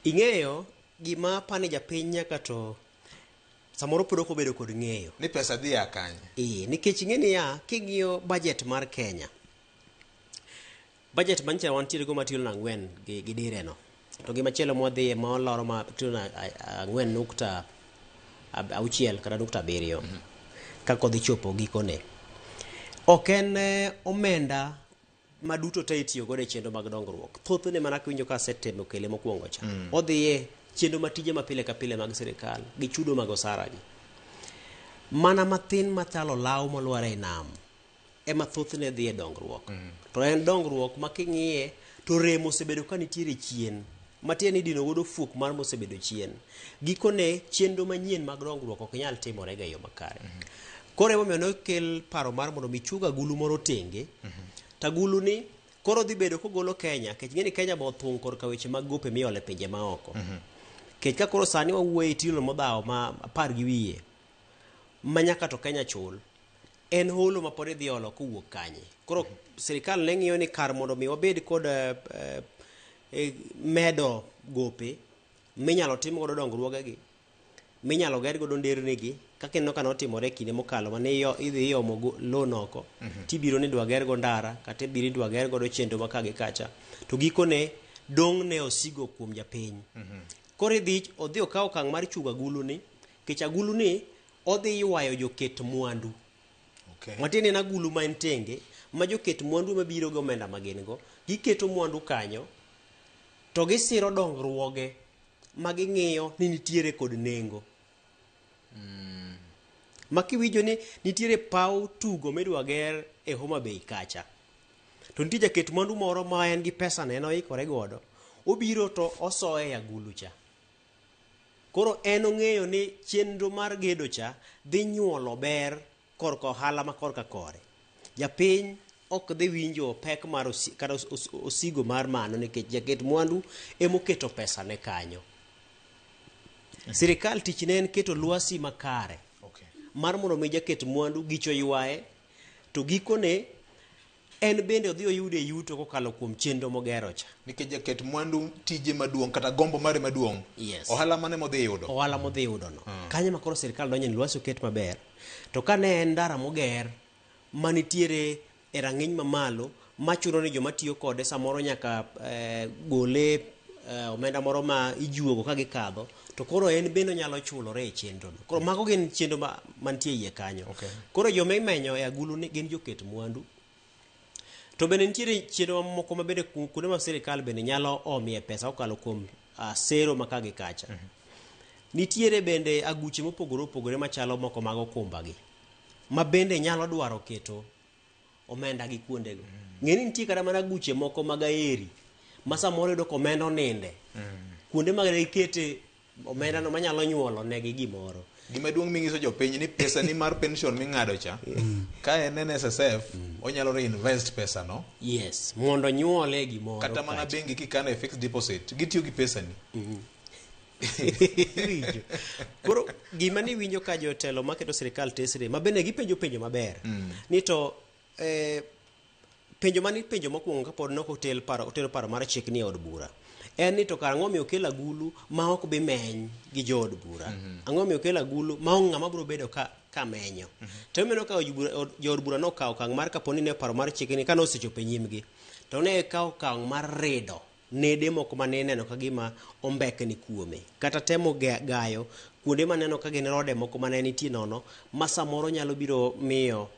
Ing'eyo gima apani japiny nyaka to samoro pod ok obedo kod ng'eyo. Ni pesa dhi ya kanye? Ee, nikech ing'e niya, king'iyo budget mar Kenya, budget manyicha wantiere go ma trilion 4 gi dire no. To gi machielo mwadhiye ma oloro ma trilion 4.6 kata nukta 7 ka kodhi chopo gikone. Ok en omenda ma duto te itiyo godo e chenro mag dongruok. Thothne mana kiwinjo ka asetemo kele mokwongo cha. Odhiye chenro ma tije ma pile ka pile mag sirikal gi chudo mag osara gi. Mana mathin machalo olaw molwar ei nam ema thothne dhi e dongruok. To en dongruok ma king'iye to rem osebedo ka nitiere chien. Matiende ni idino godo fuok mar mosebedo chien. Gikone chenro manyien mag dongruok ok nyal timore ga e yo makare. Koro emomiyo nokel paro mar mondo mi chug agulu moro tenge. To agulu ni koro dhi bedo kogolo Kenya, kech ing'e ni Kenya be othung' korka weche mag gope miolo e pinje maoko. Kech ka koro sani wawuoye trilion modhawo ma 10 gi wiye ma nyaka to Kenya chul, en holo ma pod idhi olo kowuok kanye. Koro sirikal ne ng'iyo ni kar mondo mi wabed kod medo gope minyalo tim godo dongruogegi, minyalo ger godo nderni gi, kaka ineno ka notimore e kinde mokalo mane idhi iomo loan oko, tibiro ni idwa ger go ndara, kata ibiro idwa ger godo chenro ma ka gi kacha. To gikone dong' ne osigo kuom japiny. Koro idhi, odhi okawo okang' mar chugo agulu ni, nikech agulu ni odhi ywayo joket mwandu. Matiende en agulu ma en tenge, ma joket mwandu ema biro gi omenda ma gin go, giketo mwandu kanyo, to gisiro dongruoge ma ging'iyo ni nitiere kod nengo. Ma kiwinjo ni nitiere paw tugo midwa ger e Homa Bay kacha, to nitie jaket mwandu moro ma en gi pesa ne en oikore godo, obiro to osoye e agulu cha. Koro en ong'eyo ni chenro mar gedo cha dhi nyuolo ber korka ohala ma korka kore. Japiny ok dhi winjo pek mar kata osigo mar mano nikech jaket mwandu emoketo pesa ne kanyo. Sirikal tich ne en keto lwasi makare mar mondo mi jaket mwandu gicho ywaye to gikone en bende odhi oyude yuto kokalo kuom chenro mogero cha. Nikech jaket mwandu tije maduong' kata gombo mare maduong'. Ohala mane modhi yudo? Ohala modhi yudo no. Kanyo ma koro sirikal donjo ni lwasi oket maber. To ka ne en ndara moger manitiere e rang'iny mamalo machuno ni joma tiyo kode samoro nyaka gole omenda moro ma ijuogo ka gikadho, to koro en bende onyalo chulore e chenro no. Koro mago gin chenro mantie iye kanyo. Koro joma imenyo e agulu ni gin joket mwandu. To bende nitiere chenro mamoko ma bende kuonde ma sirikal bende nyalo omie pesa kokalo kuom sero ma ka gi kacha. Nitiere bende aguche mopogore opogore machalo moko mag okumba gi, ma bende nyalo dwaro keto omenda gi kuondego. Ng'e ni nitie kata mana aguche moko mag aeri ma samoro iyudo ka omenda oninde. Kuonde ma gikete omenda no manyalo nyuolo negi gimoro. Gima duong' ming'iso jopiny ni pesa ni mar pension ming'ado cha, ka en NSSF, onyalo reinvest pesa no. Yes, mondo nyuole gimoro. Kata mana kacha. Bengi kikano e fixed deposit, gitiyo gi pesa ni. Iwinjo. Koro gima ni winjo ka jotelo maketo sirikal tesre, ma bende gipenjo penjo maber. Ni to penjo mane ipenjo mokwongo kapod nok otel paro, oter paro mar chik ni e od bura. En ni to kar ang'o miyo okel agulu ma ok bi meny gi jood bura? Ang'o miyo okel agulu ma onge ng'ama biro bedo ka menyo? To ineno ka jood bura nokawo okang' mar kapo ni ne paro mar chik ni kane osechopo e nyimgi, to ne kawo okang' mar rido nede moko mane ineno ka gima ombekni kuome, kata temo gayo kuonde maneno ka gin rode moko mane nitie nono ma samoro nyalo biro miyo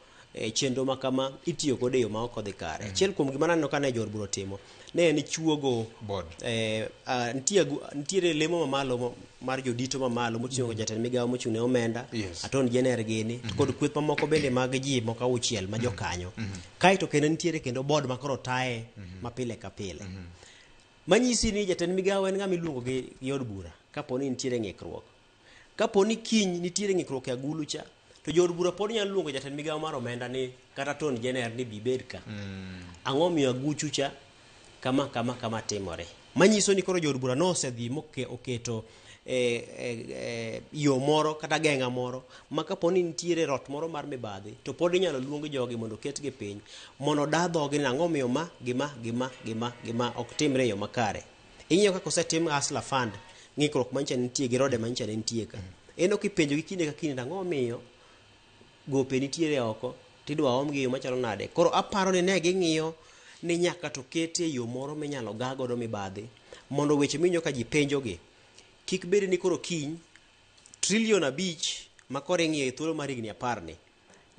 chenro ma kama itiyo godo e yo ma ok odhi kare. Achiel kuom gima naneno ka ne jood bura otimo ne en chuogo board. Nitiere lemo mamalo mar jodito mamalo moting'o jatend migawo mochung' ne omenda, Attorney General gini, to kod kweth mamoko bende mag ji moko 6 ma jokanyo. Kaeto kendo nitiere kendo board ma koro taye ma pile ka pile. Manyisi ni jatend migawo en ng'ama iluongo gi od bura kapo ni nitiere ng'ikruok. Kapo ni kiny nitiere ng'ikruok e agulu cha, to jood bura pod nyalo luongo jatend migawo mar omenda ni kata Attorney General ni bi bed ka. Ang'o miyo aguchu cha kama kama kama timore. Manyiso ni koro jood bura nosedhi oketo yo moro kata geng'a moro ma kapo ni nitiere rot moro mar mibadhi to pod inyalo luong jogi mondo oketgi piny mondo oda dhogi ni ang'o miyo ma gi ma gi ma gi ma gi ma ok timre e yo makare. Ing'iyo kaka osetim Hustler Fund, ng'ikruok manyicha nitie gi rode manyicha ne nitie ka. En ok ipenjo gi kinde ka kinde ang'o momiyo gope nitiere oko tidwa omgi e yo machalo nade. Koro aparo ni ne ging'iyo ni nyaka to ketie yo moro minyalo ga godo mibadhi mondo weche miwinjo ka ji penjogi kik bed ni koro kiny trilion 5 ma koro ing'iyo e thuolo mar higni 10 ni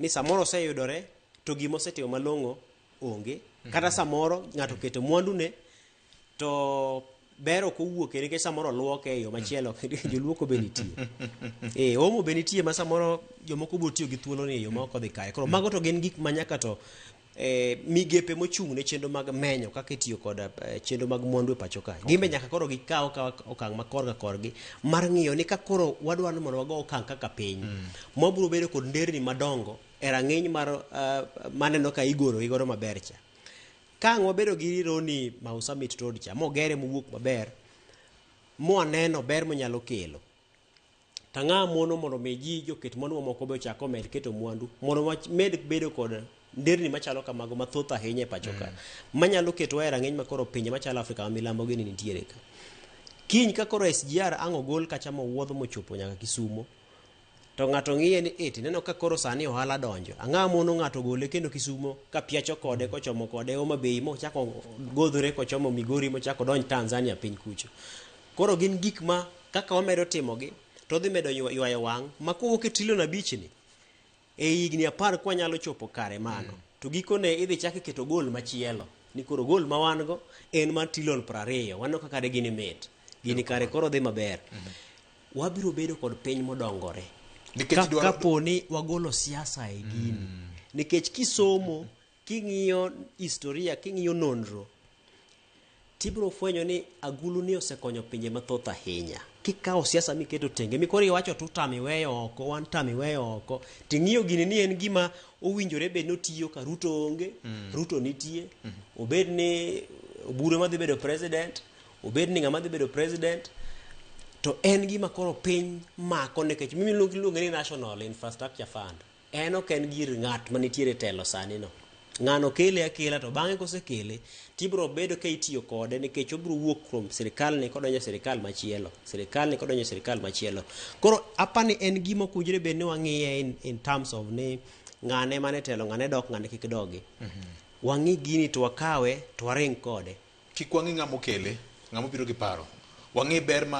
ni samoro oseyudore to gima osetimo malong'o onge kata samoro ng'ato oketo mwandune to ber ok owuok nikech samoro oluoke e yo machielo. Joluoko be nitie e omo be nitie ma samoro jomoko biro tiyo gi thuolo ni e yo ma ok odhi kare. Koro mago to gin gik ma nyaka to migepe mochung' ne chenro mag menyo kaka itiyo kod chenro mag mwandu e pacho ka gin be nyaka koro gikaw okang' ma korka korgi mar ng'iyo ni ka koro wadwaro ni mondo wago okang' kaka piny mwabiro bedo kod nderni madongo e rang'iny mar maneno ka igoro gi godo maber cha. Ka ang' wabedo gi Rironi Mau Summit Road cha mogere mowuok maber mwaneno ber monyalo kelo, tang'a mono mondo mi ji joket mwandu mamoko be ochak omed keto mwandu mondo wamed bedo kod nderni machalo kamago mathoth ahinya e pacho ka manyalo ketowa e rang'iny makoro pinje machalo Afrika ma milambo gini nitiere ka. Kiny ka koro SGR ang' ogol kacha mowuodh mochopo nyaka Kisumo to ng'ato ng'iye ni eh tineno ka koro sani ohala donjo ang'a mono ng'ato gole kendo Kisumo ka piacho kode kochomo kode Homa Bay mochako godhore kochomo Migori mochako donj Tanzania piny kucho. Koro gin gik ma kaka wamedo timogi to dhi medo ywayo wang' ma kowuok e trilion 5 ni e higni 10 kwanyalo chopo kare mano to gikone idhi chak iketo gol machielo ni koro gol ma wan go en mar trilion 20. Waneno ka kare gini mit gini kare koro dhi maber. Wabiro bedo kod piny modongore kapo ni wagolo siasa e gini nikech kisomo king'iyo historia king'iyo nonro tibiro fwenyo ni agulu ni osekonyo pinje mathoth ahinya. Kikawo siasa miketo tenge mikoro iwacho tu tam iweyo oko wan tam iweyo oko ting'iyo gini ni en gima owinjore bed ni otiyo ka Ruto onge Ruto nitie obed ni Oburu ema dhi bedo president obed ni ng'ama dhi bedo president to en gima koro piny mako nikech mimi iluonge ni National Infrastructure Fund. En ok en gir ng'at manitiere telo sani no. Ng'ano kele akela to bang'e kosekele tibiro bedo ka itiyo kode nikech obiro wuok kuom sirikal ni kodonjo e sirikal machielo sirikal ni kodonjo e sirikal machielo. Koro apani en gima ok owinjore bed ni wang'iye in terms of ni ng'ane mane telo ng'ane dok ng'ane kik dogi. Wang'i gini to wakawe to waring kode. Kik wang'i ng'ama okele, ng'ama obiro gi paro. Wang'i ber ma